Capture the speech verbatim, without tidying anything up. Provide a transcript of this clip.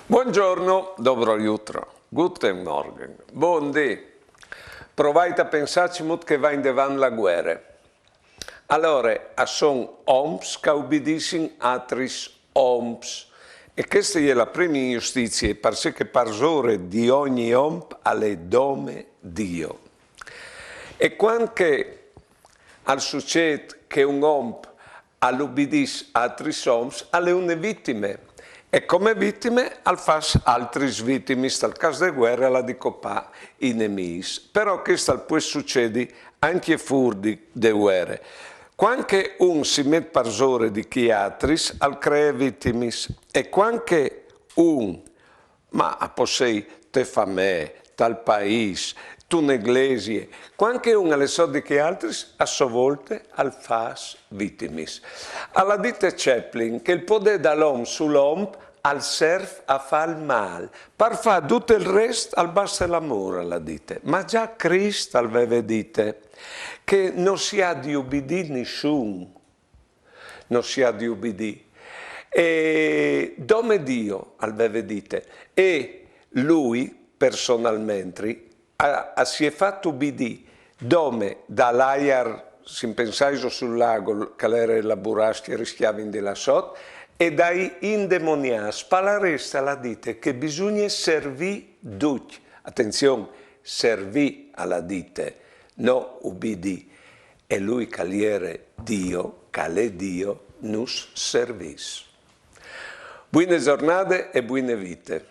Buongiorno, dobro jutro, guten Morgen, bundì. Provait a pensà cemût che e va indevant la vuere. Alore, a son oms che a ubidissin altris oms. E cheste e je la prime injustizie, parcè che parsore di ogni om al è dome Dio. E cuant che al sucêt che un om al ubidìs altris oms, al è une vitime. E come vitime al fâs altris vitimis, tal câs de vuere al à di copâ i nemîs. Però chest al pues sucedi ancje fûr di, de vuere. Cuant che un si met parsore di chei altris, al cree vitimis. E cuant che un, ma a pos sei te famee, tal paîs, tune glesie, cuant che un al è sot di chei altris, a sô volte al fâs vitimis. Al à dite Chaplin che il podê dal om sul om al serf a fâ il mâl, par fâ dut il rest al baste l'amôr, al à dite. Ma za Crist al veve dite che no si à di ubidî nissun, no si à di ubidî. E dome Dio al veve dite, e lui personalmentri a, a si è fat ubidî dome dal aiar, se pensaiso sul lago, che al jere la burascje, a riscjavin di lâ sot, e dai indemoniâts. Par la resta al à dite che bisugne servî ducj. Atenzion, servî al à dite, no ubidî. E lui che al jere Dio, che al è Dio, nus servìs. Buine zornade e buine vite.